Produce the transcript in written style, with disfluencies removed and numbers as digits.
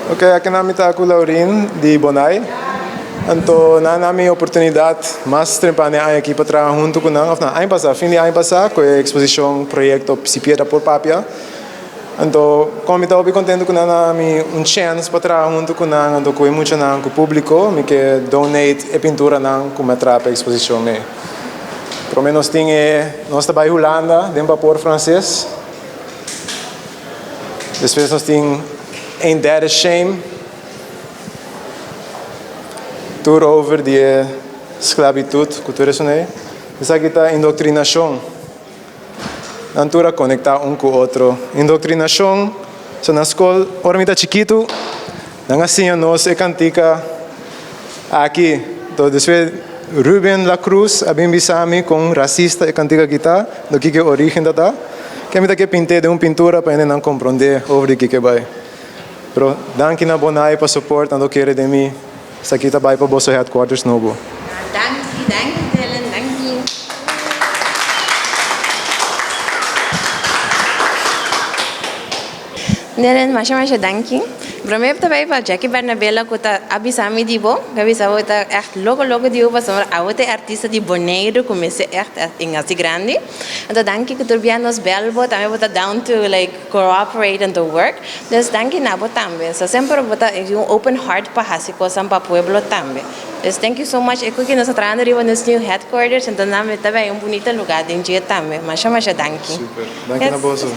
Ok, akinan mi ta ku Laurin di Bonai. Anto nan a mi oportunidat mas trempan e aña aki pa traha huntu ku nan, òf nan aña pasá, fin di aña pasá ku e eksposishon Proyekto Si Piedra Por Papia. Anto komo mi ta hopi kontentu ku nan a mi un chèns pa traha huntu ku nan, anto ku e muchanan, ku públiko, mi ke donate e pinturanan ku mi a traha pa e eksposishon ei. Promé nos tin e Nos ta bai Hulanda den bapor franses. Despues nos tin Ain't That a Shame, tur over di e sklabitut ku tur esun ei. Esaki ta indoktrinashon. Nan tur a konektá un ku otro. Indoktrinashon, so na skol ora mi ta chikitu nan a siña nos e kantika aki. Enton despues Ruben La Cruz a bin bisa mi kon rasista e kantika aki ta, do kiko e origen ta ta. Ke mi ta ke pint'é den un pintura pa hendenan komprondé over di kiko e bai. Pero danki na Bonai pa support, nan lo kere den mi. Esaki ta bai pa boso headquarters nobo. Danki, danki Dylan, danki. Dylan, masha masha danki. Prome ta bai pa Jackie Bernabela ku ta a bisa mi di bo, ku a bisa bo ta ègt loko loko di bo pasobra abo ta e artista di Boneiru ku mester ègt en hasi grandi. Anto danki ku tur bia nos bel bo, tambe bo ta down to like cooperate and to work. Dus danki na bo tambe. So semper bo ta un open heart pa hasi cosnan pa pueblo tambe. Dus thank you so much. E cu nos ta trahando riba nos new headquarters enton nan ta bay un bunita lugar den dje tambe. Masha masha danki. Super. Danki na boso.